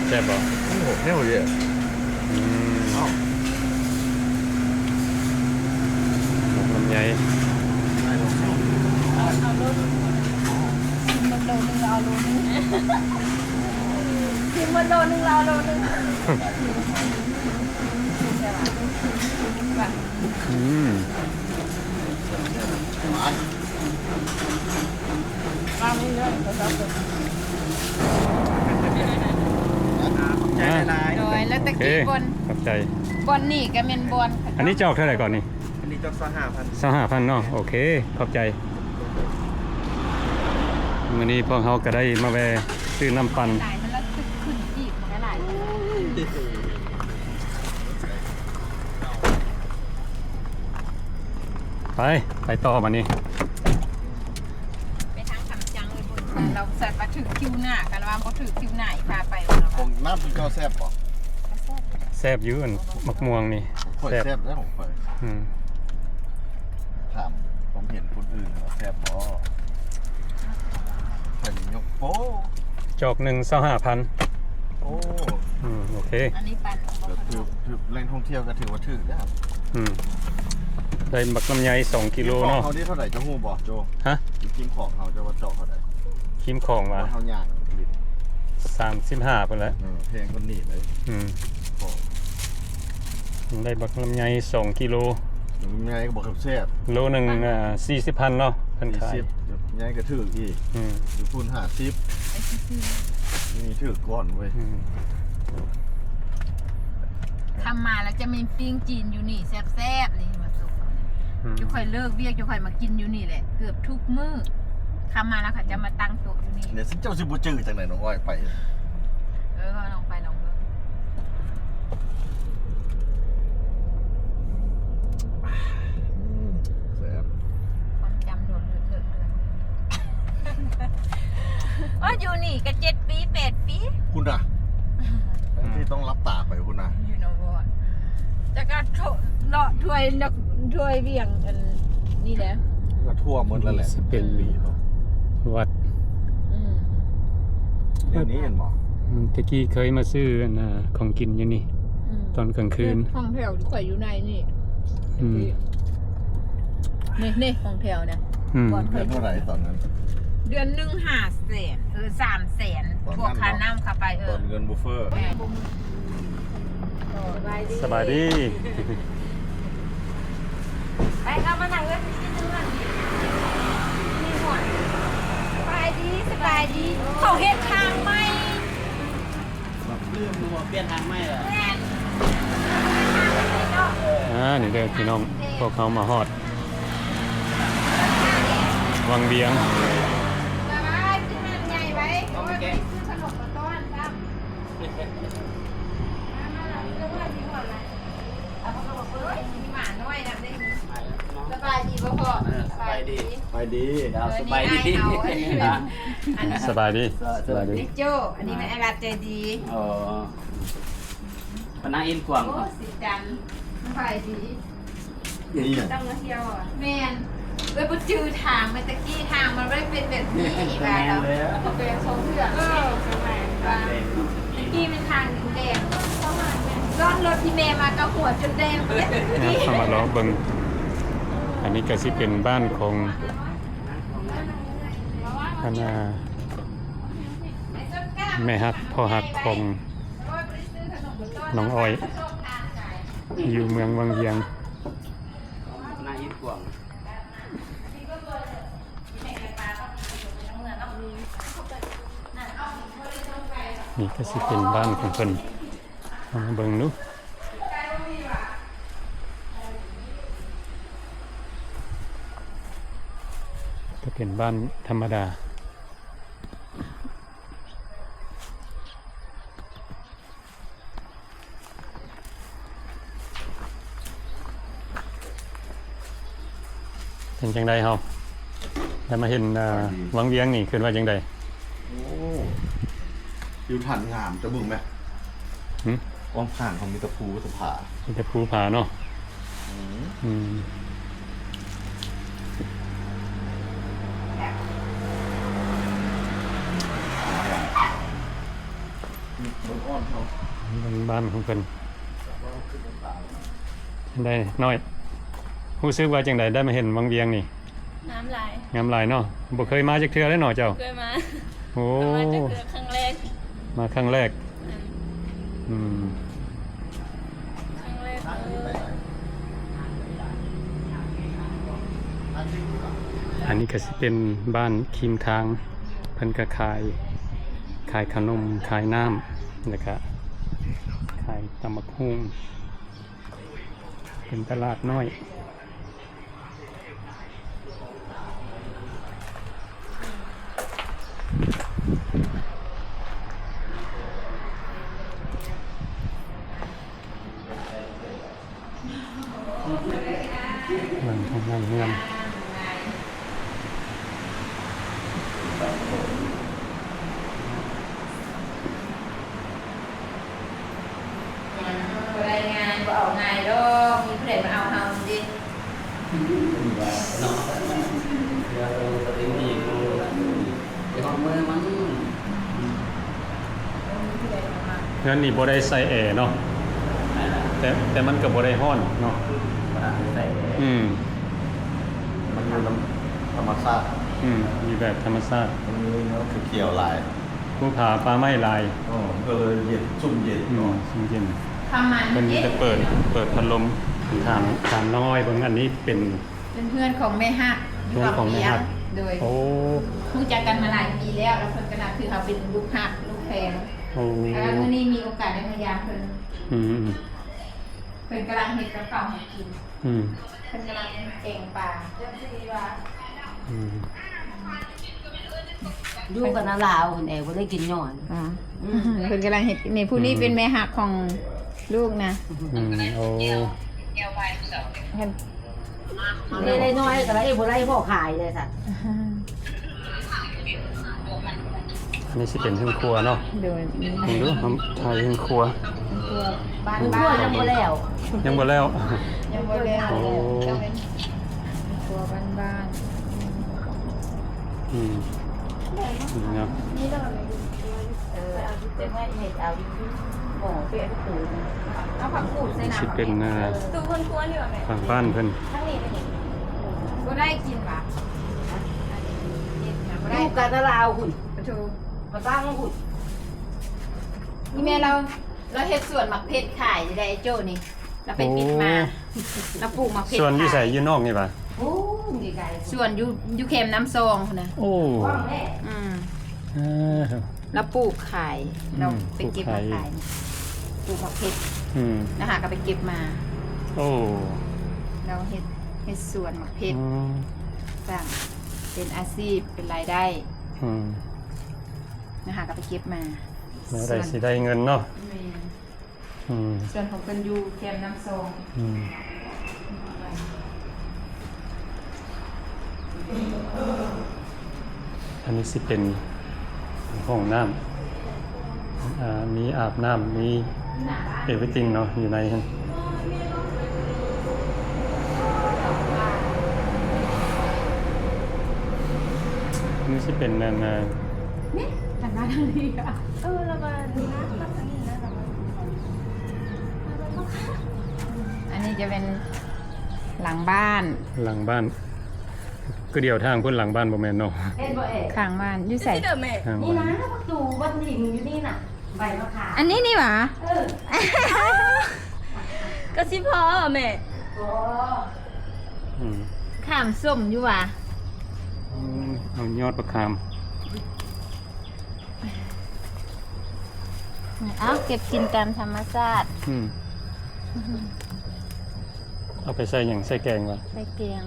ແຊບບໍ່? ໂອ້ ແນວເດ. ອືມ ເອົາ ໝາກລຳໄຍ ເອົາ ເອົາໂລໜຶ່ງ. ຊິມໝົດໂລໜຶ່ງແລ້ວເອົາໂລໜຶ່ງ. ຊິມໝົດໂລໜຶ່ງແລ້ວເອົາໂລໜຶ່ງ. ອືມ ວາງນີ້ເດີ ຂອບໃຈຫຼາຍໆ. ໂດຍ ແລ້ວແຕ່ກີ້ບ່ອນ ຂອບໃຈ. ບ່ອນນີ້ກະແມ່ນບ່ອນ ອັນນີ້ຈອກເທົ່າໃດກ່ອນນີ້? ອັນນີ້ຈອກຊາວຫ້າພັນ. ຊາວຫ້າພັນເນາະ. ໂອເຄ ຂອບໃຈ. ມື້ນີ້ພວກເຮົາກະໄດ້ມາແວ່ຊື້ນ້ຳປັ່ນ. ຫຼາຍມັນລະຂຶ້ນອີກ ມັນກະຫຼາຍ. ໄປ ໄປຕໍ່ບາດນີ້. ໄປທາງຄຳຈັງເລີຍພຸ້ນ. ລາວໃສ່ວ່າຖືກຄິວໜ້າ ຄັນວ່າບໍ່ຖືກຄິວໜ້າ ອີພາໄປ. ນ້ຳເຈົ້າແຊບບໍ່? ແຊບຢູ່ ອັນໝາກມ່ວງນີ້. ຂ້ອຍແຊບ ແຊບແລ້ວຂ້ອຍ. ອືມ ຖາມຄວາມເຫັນພຸ້ນ. ອື່ນວ່າແຊບບໍ່? ເພິ່ນຍົກໂປ້ ຈອກໜຶ່ງ ຊາວຫ້າພັນ. ໂອ້ ອືມ ໂອເຄ ອັນນີ້ປັ່ນເອົາບໍ່? ຖືກ ຖືກ ແຫຼ່ງທ່ອງທ່ຽວກໍຖືວ່າຖືກແລ້ວ. ອືມ ໄດ້ບັກລຳໄຍສອງກິໂລເນາະ. ຄຣີມຂອງເຮົານີ້ເທົ່າໃດ ເຈົ້າຮູ້ບໍ່ໂຈ? ຮະ? ຄຣີມຂອງເຮົາ ເຈົ້າວ່າເຈາະເທົ່າໃດ? ຄຣີມຂອງຫວາ? ເຮົາຍ່າງຫຼິ້ນ ສາມສິບຫ້າພຸ້ນແຫຼະ. ເອີ ແພງກວ່ານີ້ເລີຍ. ອືມ ໄດ້ບັກລຳໄຍສອງກິໂລ. ລຳໄຍກໍບັກແຊບ. ໂລໜຶ່ງ ອ່າ ສີ່ສິບພັນເນາະ ເພິ່ນຂາຍ. ສີ່ສິບ ລຳໄຍກໍຖືກອີກ. ອືມ ຢູ່ພຸ້ນຫ້າສິບ ນີ້ຖືກກ່ອນເວີຍ. ອືມ ຄ່ຳມາແລ້ວຈະມີປີ້ງຈີນຢູ່ນີ້ແຊບໆ ນີ້ ມາສຸກ. ອືມ ຈຸຂ້ອຍເລີກວຽກ ຈຸຂ້ອຍມາກິນຢູ່ນີ້ແຫຼະ ເກືອບທຸກມື້. ຄ່ຳມາແລ້ວເຂົາຈະມາຕັ້ງໂຕະຢູ່ນີ້. ເນຍ ເຈົ້າຊິບໍ່ຈື່ຈັ່ງໃດ ນ້ອງອ້ອຍໄປ. ເອີ ລອງໄປລອງເບິ່ງ. ອືມ ແຊບ. ຄວາມຈຳໂດດເລືອດເລືອດ. ໂອ້ຍ ຢູ່ນີ້ກໍເຈັດປີ ແປດປີພຸ້ນນະ. ອືມ ທີ່ຕ້ອງຫຼັບຕາໄປພຸ້ນນະ. ຢູ່ນະບໍ່ ຈັກກໍເລາະຖ້ວຍ ຖ້ວຍວຽງອັນນີ້ແຫຼະ. ກໍທົ່ວໝົດແລ້ວແຫຼະ. ຊິເປັນວັດ. ອືມ ດຽວນີ້ເຫັນບໍ່? ອືມ ແຕ່ກີ້ເຄີຍມາຊື້ອັນ ອ່າ ຂອງກິນຢູ່ນີ້. ອືມ ຕອນກາງຄືນ ຫ້ອງແຖວຂ້ອຍຢູ່ໃນນີ້. ອືມ ນີ້ ນີ້ຫ້ອງແຖວນະ. ອືມ ເດືອນເທົ່າໃດຕອນນັ້ນ? ເດືອນໜຶ່ງຫ້າແສນ ເອີ ສາມແສນ ບວກຄ່ານ້ຳເຂົ້າໄປ. ເອີ ຕອນເງິນບໍ່ເຟີ້. ແມ່ນ. ສະບາຍດີ ສະບາຍດີ. ໄປ ເຂົ້າມານັ່ງເລີຍ. ສະບາຍດີ ສະບາຍດີ. ເຂົາເຮັດທາງໃໝ່. ເປັນທາງໃໝ່ແລ້ວ. ແມ່ນ. ອ່າ ນີ້ເດີພີ່ນ້ອງ ພວກເຮົາມາຮອດວັງວຽງ. ສະບາຍດີ ໃຫຍ່ໄວ. ໂອ້ຍ ຊື້ຂະໜົມມາຕ້ອນຊ້ຳ. ມາໆ ເລື່ອງວ່າຊິຮອດລະ. ເອົາ ເຂົາບອກວ່າ ໂອ້ຍ ມີໝານ້ອຍນຳເດ້. ສະບາຍດີບໍ່ພໍ່? ເອີ ສະບາຍດີ ສະບາຍດີ. ເອີ ສະບາຍດີ ສະບາຍດີ. ສະບາຍດີ ສະບາຍດີ. ນີ້ໂຈ້ ອັນນີ້ແມ່ນອ້າຍລັດໃຈດີ. ອໍ ພະນັກອິນກວາງ. ໂອ້ ສີຈັນ ສະບາຍດີ. ນີ້ຕ້ອງມາທ່ຽວ. ແມ່ນ ເອີຍ ບໍ່ຈື່ທາງ. ແມ່ນແຕ່ກີ້ທາງມັນບໍ່ໄດ້ເປັນແບບນີ້. ອີກແລ້ວ ແມ່ນແລ້ວ ເປັນສອງເທື່ອ. ເອີ ສະໄໝວ່າ ແຕ່ກີ້ແມ່ນທາງແດງໆ ຊ້ອນລົດທີ່ແມ່ມາກໍຫົວຈົນແດງເລີຍ. ເຮົາມາເລາະເບິ່ງ. ອັນນີ້ກໍຊິເປັນບ້ານຂອງ ອັນ ອ່າ ແມ່ຮັກພໍ່ຮັກຂອງນ້ອງອ້ອຍ ຢູ່ເມືອງວັງວຽງ. ນີ້ກໍຊິເປັນບ້ານຂອງເພິ່ນ. ເຮົາມາເບິ່ງດູ ກໍເປັນບ້ານທຳມະດາ. ເປັນຈັ່ງໃດເຮົາໄດ້ມາເຫັນ ເອີ ວັງວຽງນີ້ ຄິດວ່າຈັ່ງໃດ? ໂອ້ ວິວທັດງາມ ເຈົ້າເບິ່ງແມະ. ຫຶ? ອ້ອມຂ້າງເຮົາມີແຕ່ພູແຕ່ຜາ. ມີແຕ່ພູຜາເນາະ. ອືມ ອືມ ເບິ່ງບ້ານຂອງເພິ່ນ. ຈັ່ງໃດນ້ອຍ ຮູ້ສຶກວ່າຈັ່ງໃດ ໄດ້ມາເຫັນວັງວຽງນີ້? ງາມຫຼາຍ ງາມຫຼາຍເນາະ. ບໍ່ເຄີຍມາຈັກເທື່ອເລີຍເນາະເຈົ້າ? ບໍ່ເຄີຍມາ. ໂອ້ ມາຈັກເທື່ອ ຄັ້ງແລກ. ມາຄັ້ງແລກ. ແມ່ນ. ອືມ ຄັ້ງແລກເລີຍ. ອັນນີ້ກໍຊິເປັນບ້ານຄີງທາງ ເພິ່ນກໍຂາຍ ຂາຍຂະໜົມ ຂາຍນ້ຳ ແລ້ວກະຂາຍຕຳບັກຫຸ່ງ ເປັນຕະຫຼາດນ້ອຍ. ເບິ່ງທາງໃນເຮືອນ ບໍ່ໄດ້ງ່າຍ ບໍ່ເອົາງ່າຍດອກ ມີຜູ້ໃດມາເອົາເຮົາເດ້. ເຮືອນນີ້ບໍ່ໄດ້ໃສ່ແອເນາະ ແຕ່ ແຕ່ມັນກໍບໍ່ໄດ້ຮ້ອນເນາະ. ອືມ ມັນຢູ່ນຳທຳມະຊາດ. ອືມ ມີແບບທຳມະຊາດ ມັນມີແນວຂຽວໆຫຼາຍ ພູຜາປ່າໄມ້ຫຼາຍ. ອໍ ມັນກໍເລີຍເຢັນ ຊຸ່ມເຢັນ. ອືມ ຊຸ່ມເຢັນ. ເພິ່ນມີແຕ່ເປີດ ເປີດພັດລົມ. ຖາມ ຖາມນ້ອງອ້ອຍເບິ່ງ ອັນນີ້ເປັນ ເປັນເພື່ອນຂອງແມ່ຮັກ ຢູ່ ເພື່ອນຂອງແມ່ຮັກ ວັງວຽງ. ໂດຍ ໂອ້ ຮູ້ຈັກກັນມາຫຼາຍປີແລ້ວ ແລ້ວເພິ່ນກໍນັບຖືເຮົາເປັນລູກຮັກລູກແພງ. ໂອ້ ແລ້ວມື້ນີ້ມີໂອກາດໄດ້ມາຢາມເພິ່ນ. ອືມ ເພິ່ນກຳລັງເຮັດກັບເຂົ້າໃຫ້ກິນ. ອືມ ເພິ່ນກຳລັງແກງປາ. ອືມ ຢູ່ກັນນາລາວພຸ້ນແອ ບໍ່ໄດ້ກິນຍ້ອນ. ອືມ ເພິ່ນກຳລັງເຮັດ ນີ້ ຜູ້ນີ້ ອືມ ເປັນແມ່ຮັກຂອງລູກນະ. ອືມ ໂອ້ ເພິ່ນ ເດ້ນ້ອຍກໍໄດ້ ບໍ່ໄດ້ພໍຂາຍເດ້ຊັ້ນ. ອັນນີ້ຊິເປັນເຮືອນຄົວເນາະ. ໂດຍ ເບິ່ງດູ ຖ່າຍເຮືອນຄົວ. ເຮືອນຄົວບ້ານໆ ຍັງບໍ່ແລ້ວ ຍັງບໍ່ແລ້ວ ຍັງບໍ່ແລ້ວ. ໂອ້ ເປັນເຮືອນຄົວບ້ານໆ. ອືມ ນີ້ເນາະ ເອີ ເຮັດເອົາ ໝໍເປັນປູນ ເອົາຜັກກູດໃສ່ນ້ຳ ຊິເປັນ ເອີ ຕູ້ເຮືອນຄົວນີ້ຫວາ ທາງບ້ານເພິ່ນ ທາງນີ້ ນີ້ ບໍ່ໄດ້ກິນຫວາ? ບໍ່ໄດ້ ຢູ່ກັນນາລາວພຸ້ນ ໂທ ມາຕັ້ງພຸ້ນ. ອີແມ່ລາວ ລາວເຮັດສວນໝາກເຜັດຂາຍຢູ່ໃດ໋ ໄອ້ໂຈ້ນີ້. ລາວໄປຕິດມາ ໂອ້ ລາວປູກໝາກເຜັດ. ສວນຢູ່ໃສ? ຂາຍຢູ່ນອກນີ້ຫວາ? ໂອ້ ໄກໆ ສວນຢູ່ ຢູ່ແຄມນ້ຳຊອງພຸ້ນນະ. ໂອ້ ອືມ ເອີ ລາວປູກຂາຍ ອືມ ລາວໄປເກັບມາຂາຍ ປູກຂາຍ ປູກໝາກເຜັດ. ອືມ ລາວຫາກໍໄປເກັບມາ. ໂອ້ ລາວເຮັດ ເຮັດສວນໝາກເຜັດ. ອືມ ສ້າງເປັນອາຊີບ ເປັນລາຍໄດ້. ອືມ ລາວຫາກໍໄປເກັບມາ ແນວໃດຊິໄດ້ເງິນເນາະ. ແມ່ນ. ອືມ ສ່ວນຂອງເພິ່ນຢູ່ແຄມນ້ຳຊອງ. ອືມ ອັນນີ້ຊິເປັນຫ້ອງນ້ຳ ອ່າ ມີອາບນ້ຳ ມີ everything ເນາະ ຢູ່ໃນຫັ້ນ. ນີ້ຊິເປັນອັນ ນີ້ ຫັນມາທາງນີ້ ເອີ ລະວ່າ ອັນນີ້ຈະເປັນຫຼັງບ້ານ ຫຼັງບ້ານ ຄືດຽວທາງພຸ້ນ ຫຼັງບ້ານບໍ່ແມ່ນເນາະ. ເຫັນບໍ່ເອ? ຂ້າງບ້ານຢູ່ໃສ? ຂ້າງບ້ານ ນີ້ນະ ປະຕູວັດລິງຢູ່ນີ້ນະ ໃບມະຂາມ ອັນນີ້ນີ້ຫວາ? ເອີ ກະຊິພໍແມ່ ພໍ ອືມ ຂາມສົ້ມຢູ່ຫວາ? ອືມ ເອົາຍອດປະຂາມ. ເອົາ ເກັບກິນຕາມທຳມະຊາດ. ອືມ ເອົາໄປໃສ່ຫຍັງ? ໃສ່ແກງຫວາ? ໃສ່ແກງ.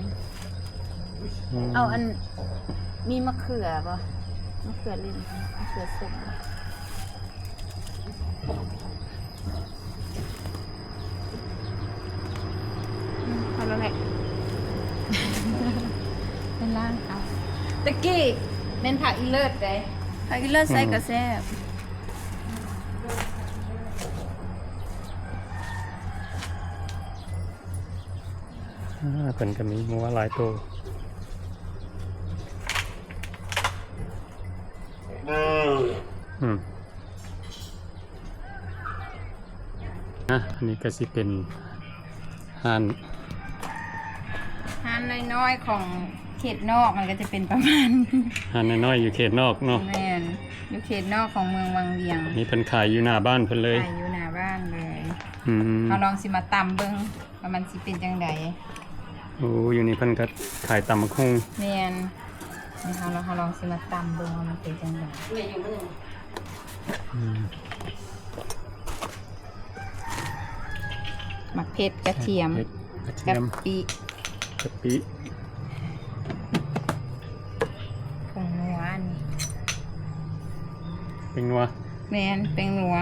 ອືມ ເອົາອັນ ມີມະເຂືອບໍ່? ມະເຂືອຫຼິ້ນ ມະເຂືອສົ້ມ. ອືມ ພໍແລ້ວແຫຼະ ໄປລ້າງເອົາ. ຕະກີ້ແມ່ນຜັກອີເລີດເດ້ ຜັກອີເລີດໃສ່ກໍແຊບ. ອືມ ອ່າ ເພິ່ນກໍມີງົວຫຼາຍໂຕ. ອືມ ອ່ະ ອັນນີ້ກໍຊິເປັນຮ້ານ ຮ້ານນ້ອຍໆຂອງເຂດນອກ ມັນກໍຈະເປັນປະມານ ຮ້ານນ້ອຍໆຢູ່ເຂດນອກເນາະ. ແມ່ນ ຢູ່ເຂດນອກຂອງເມືອງວັງວຽງ. ນີ້ເພິ່ນຂາຍຢູ່ໜ້າບ້ານເພິ່ນເລີຍ ຂາຍຢູ່ໜ້າບ້ານເລີຍ. ອືມ ເຮົາລອງຊິມາຕຳເບິ່ງວ່າມັນຊິເປັນຈັ່ງໃດ. ໂອ້ ຢູ່ນີ້ເພິ່ນກໍຂາຍຕຳບັກຫຸ່ງ. ແມ່ນ ນີ້ເຮົາ ເຮົາລອງຊິມາຕຳເບິ່ງວ່າມັນເປັນຈັ່ງໃດ. ອືມ ໝາກເຜັດ ກະທຽມ ໝາກເຜັດ ກະທຽມ ກະປິ ກະປິ ຜົງນົວ ອັນນີ້ ແປ້ງນົວ. ແມ່ນ ແປ້ງນົວ.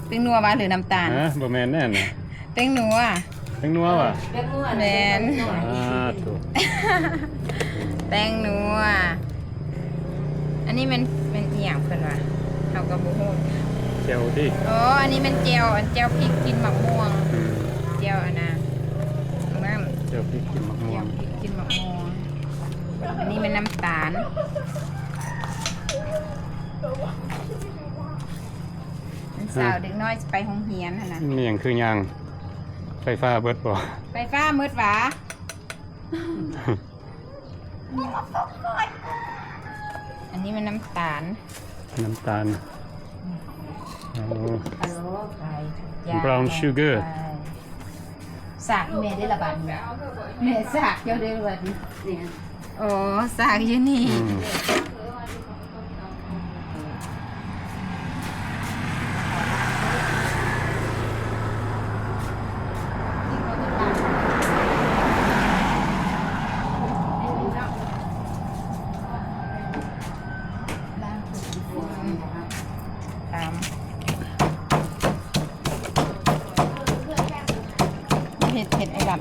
ແປ້ງນົວຫວາ ຫຼືນ້ຳຕານ? ຮະ ບໍ່ແມ່ນແນ່ນະ. ແປ້ງນົວ. ແປ້ງນົວຫວາ? ແປ້ງນົວ. ແມ່ນ. ສາທຸ. ແປ້ງນົວ. ອັນນີ້ແມ່ນ ແມ່ນອີ່ຫຍັງເພິ່ນວ່າ? ເຮົາກໍບໍ່ຮູ້. ແຈ່ວຕິ? ອໍ ອັນນີ້ແມ່ນແຈ່ວ ອັນແຈ່ວພິກກິນໝາກມ່ວງ. ອືມ ແຈ່ວອັນນະ ອັນນັ້ນ ແຈ່ວພິກກິນໝາກມ່ວງ. ແຈ່ວພິກກິນໝາກມ່ວງ. ອັນນີ້ແມ່ນນ້ຳຕານ. ມັນ ສາວເດັກນ້ອຍຊິໄປໂຮງຮຽນຫັ້ນນະ. ມີຫຍັງຄືຍ່າງ? ໄຟຟ້າເບິດບໍ່? ໄຟຟ້າໝົດຫວາ? ອັນນີ້ມັນນ້ຳຕານ ນ້ຳຕານ. ໂອ້ brown sugar. ສາກອີແມ່ໄດ້ລະບາດນີ້ ແມ່ສາກເຈົ້າໄດ້ລະບາດນີ້. ໂອ້ ສາກຢູ່ນີ້. ອືມ ຕາມ ເຜັດ ເຜັດ ໄອ້ດຳ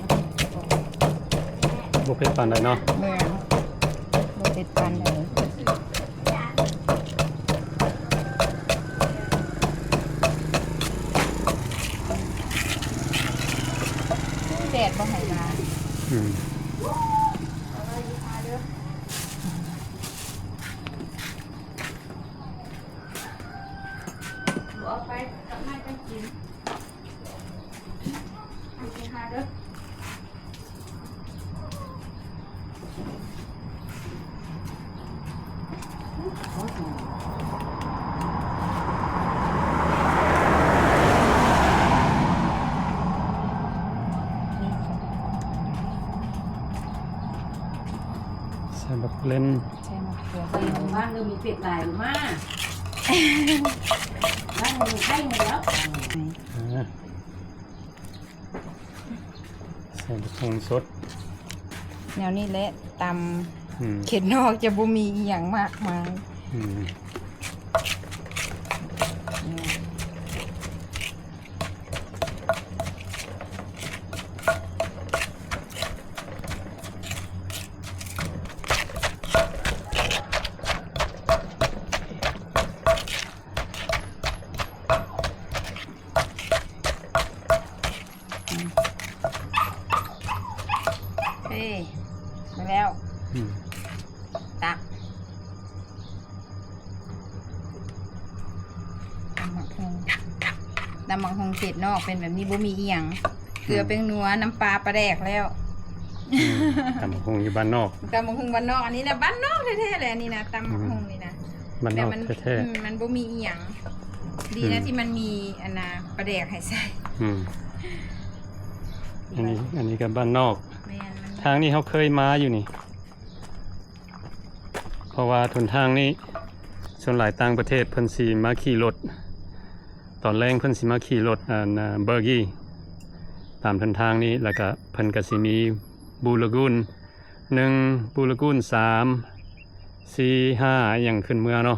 ບໍ່ເຜັດປານໃດເນາະ. ແມ່ນ ບໍ່ເຜັດປານໃດ. ແດດບໍ່ໃຫ້ມາ. ອືມ ບໍ່ເອົາໄປ ກັບມາຈັງກິນ. ອັນນີ້ຫາເດີ ໃສ່ບັກເລັ່ນ ໃສ່ໝາກເຂືອ ບ້ານເຮົາມີເປັດຫຼາຍມາ ບ້ານເຮົາມີໄຂ່ໝົດແລ້ວ. ອ່າ ໃສ່ບັກຫຸ່ງສົດ ແນວນີ້ແຫຼະ ຕຳ. ອືມ ເຂດນອກຈະບໍ່ມີອີ່ຫຍັງມາກມາຍ. ອືມ ເອີ ມາແລ້ວ. ອືມ ຕັກ ຕຳບັກຫຸ່ງ ຕຳບັກຫຸ່ງເຂດນອກເປັນແບບນີ້ ບໍ່ມີອີ່ຫຍັງ ເກືອ ອືມ ແປ້ງນົວ ນ້ຳປາ ປາແດກແລ້ວ. ອືມ ຕຳບັກຫຸ່ງຢູ່ບ້ານນອກ ຕຳບັກຫຸ່ງບ້ານນອກ. ອັນນີ້ນະ ບ້ານນອກແທ້ໆ ແຫຼະ ອັນນີ້ນະ ຕຳບັກຫຸ່ງນີ້ນະ. ອືມ ບ້ານນອກແທ້ໆ. ອືມ ມັນບໍ່ມີອີ່ຫຍັງ ດີນະ ອືມ ທີ່ມັນມີອັນນ່າ ປາແດກໃຫ້ໃສ່. ອືມ ອັນນີ້ ອັນນີ້ກໍບ້ານນອກ. ແມ່ນ ທາງນີ້ເຮົາເຄີຍມາຢູ່ນີ້ ເພາະວ່າຫົນທາງນີ້ ສ່ວນຫຼາຍຕ່າງປະເທດເພິ່ນຊິມາຂີ່ລົດ ຕອນແລງເພິ່ນຊິມາຂີ່ລົດ ອັນ ເບີກີ ຕາມຫົນທາງນີ້ ແລ້ວກະເພິ່ນກະຊິມີບູລາກູນ ໜຶ່ງ ບູລາກູນ ສາມ ສີ່ ຫ້າ ອີ່ຫຍັງຂຶ້ນເມືອເນາະ.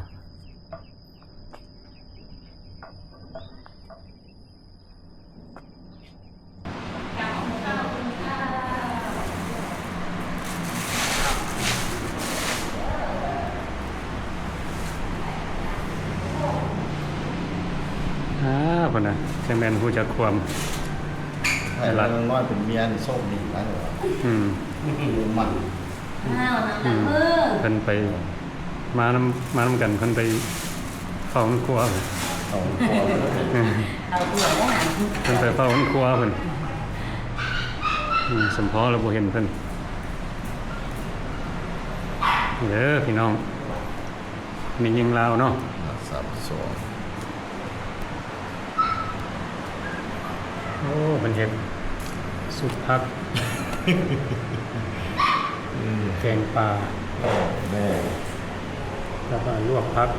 ອ່າ ພຸ້ນນະ ຈັ່ງແມ່ນຮູ້ຈັກຄວາມ ໃຫ້ຫຼານນ້ອຍເປັນເມຍນີ້ໂຊກດີນະ. ອືມ ໝູ່ໝັ້ນ. ອືມ ເພິ່ນໄປ ມານຳ ມານຳກັນ ເພິ່ນໄປເຝົ້າເຮືອນຄົວ ເຝົ້າເຮືອນຄົວ ເອີ ເພິ່ນໄປເຝົ້າເຮືອນຄົວເພິ່ນ. ອືມ ສົມພໍລະບໍ່ເຫັນເພິ່ນເດີພີ່ນ້ອງ. ແມ່ຍິງລາວເນາະ ສາມສອງ. ໂອ້ ເພິ່ນເຮັດຊຸບຜັກ ອືມ ແກງປາ ແມ່ ແລ້ວກໍລວກຜັກ.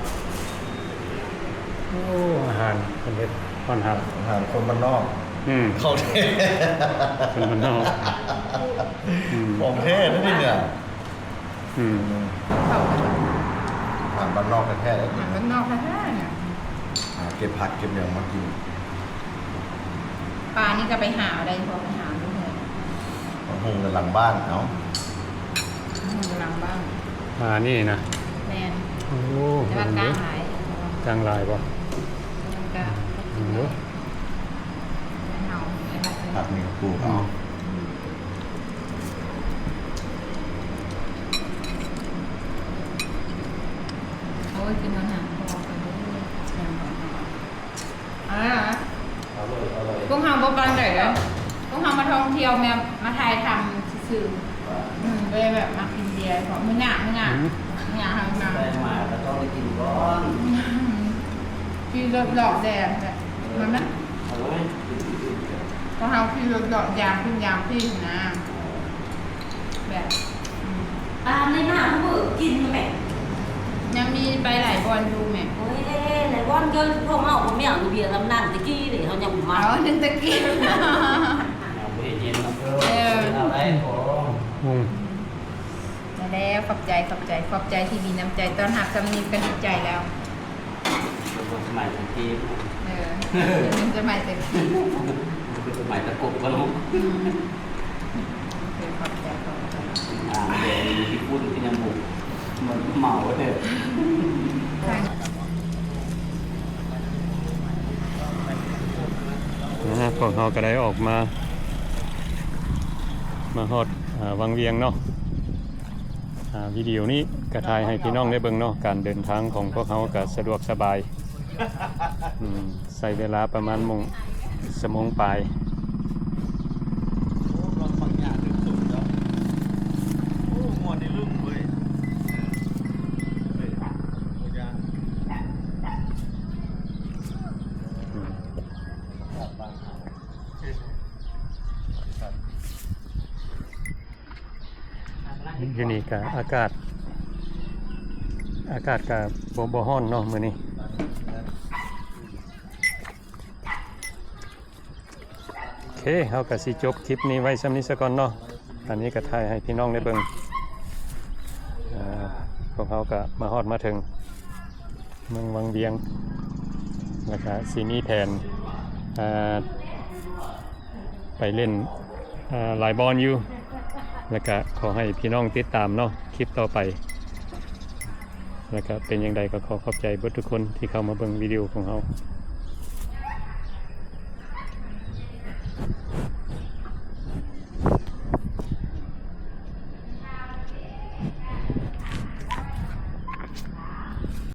ໂອ້ ອາຫານເພິ່ນເຮັດຕ້ອນຮັບ ອາຫານຄົນບ້ານນອກ. ອືມ ຂອງແທ້ ຄົນບ້ານນອກ. ອືມ ຂອງແທ້ເດ້ນີ້ນະ. ອືມ ເຂົ້າກັນ ອາຫານບ້ານນອກແທ້ໆເດ້ ອາຫານບ້ານນອກແທ້ໆ ຫາເກັບຜັກເກັບຫຍັງມາກິນ. ປານີ້ກໍໄປຫາເອົາໄດ້ ພໍໄປຫາຢູ່ເຮືອນ ບັກຫຸ່ງຢູ່ຫຼັງບ້ານ. ເອົາ ບັກຫຸ່ງຢູ່ຫຼັງບ້ານ ປານີ້ນະ. ແມ່ນ. ໂອ້ ແຕ່ວ່າກ້າງຫຼາຍ ກ້າງຫຼາຍບໍ່? ມັນກໍ ໂອ້ ເຮົາ ຜັກນີ້ກໍປູກເອົາ. ອືມ ໂອ້ຍ ກິນມັນຫາງພໍກັນເດີ. ແມ່ນບໍ່? ເອົາ ອ່າ ເອົາເລີຍ ເອົາເລີຍ ພວກເຮົາບໍ່ປານໃດເດ້ ພວກເຮົາມາທ່ອງທ່ຽວ ແມ່ນມາຖ່າຍທຳຊື່ໆ ອືມ ບໍ່ໄດ້ແບບມາກິນເບຍ ເພາະມື້ໜ້າ ມື້ໜ້າ ອືມ ມື້ໜ້າເຮົາມາ ໄດ້ມາກໍຕ້ອງໄດ້ກິນກ່ອນ ອືມ ຂີ່ລົດເລາະແດ່ແບບ ເອີ ມັນ ເອົາເລີຍ ພວກເຮົາຂີ່ລົດເລາະຢາມພຸ້ນຢາມພີ້ນະ ແບບ ອືມ ປານໃນໜ້າເບິ່ງກິນແມະ ຍັງມີໄປຫຼາຍບ່ອນຢູ່ແມະ ໂອ້ຍ ຫຼາຍບ່ອນເກີນ ພວກເຮົາບໍ່ມີຫຍັງເບຍ ລຳນັ້ນແຕ່ກີ້ເດ້ ເຮົາຍັງບໍ່ມາ ເອົາ ນັ້ນແຕ່ກີ້ ເອົາໄປເຮັດເຢັນເນາະ ເອີ ເອົາໄດ້ ໂອ້ ອືມ ມາແລ້ວ ຂອບໃຈ ຂອບໃຈ ຂອບໃຈທີ່ມີນ້ຳໃຈຕ້ອນຮັບ ຊ່ຳນີ້ກໍດີໃຈແລ້ວ. ເປັນສະໄໝຕະກີ້ ເອີ ເປັນສະໄໝຕະກີ້ ເປັນສະໄໝຕະກົບກັນເນາະ ອືມ ເອີ ຂອບໃຈ ຂອບໃຈ ອ່າ ແດງທີ່ປຸ້ນທີ່ຍັງບຸກ ມັນເມົາເດ້ ນະ ພວກເຮົາກໍໄດ້ອອກມາ ມາຮອດ ອ່າ ວັງວຽງເນາະ. ອ່າ ວິດີໂອນີ້ກໍຖ່າຍໃຫ້ພີ່ນ້ອງໄດ້ເບິ່ງເນາະ ການເດີນທາງຂອງພວກເຮົາກໍສະດວກສະບາຍ ອືມ ໃຊ້ເວລາປະມານໂມງ ຊົ່ວໂມງປາຍ ໂອ້ ລອງຟັງຫຍ້າຕື່ມສົມເນາະ ໂອ້ ມ່ວນນີ້ລຶ້ງເວີຍ ເອີ ເອີ ບໍ່ຢ້ານ ອືມ ຢູ່ນີ້ກະອາກາດ ອາກາດກະບໍ່ ບໍ່ຮ້ອນເນາະມື້ນີ້. ໂອເຄ ເຮົາກະຊິຈົບຄລິບນີ້ໄວ້ຊ່ຳນີ້ສາກ່ອນເນາະ. ອັນນີ້ກະຖ່າຍໃຫ້ພີ່ນ້ອງໄດ້ເບິ່ງ ເອີ ພວກເຮົາກະມາຮອດມາເຖິງ ເມືອງວັງວຽງ ແລ້ວກະຊິມີແຜນ ອ່າ ໄປຫຼິ້ນ ອ່າ ຫຼາຍບ່ອນຢູ່ ແລ້ວກະຂໍໃຫ້ພີ່ນ້ອງຕິດຕາມເນາະ ຄລິບຕໍ່ໄປ ແລ້ວກະເປັນຈັ່ງໃດກໍຂໍຂອບໃຈເບິດທຸກຄົນທີ່ເຂົ້າມາເບິ່ງວິດີໂອຂອງເຮົາ.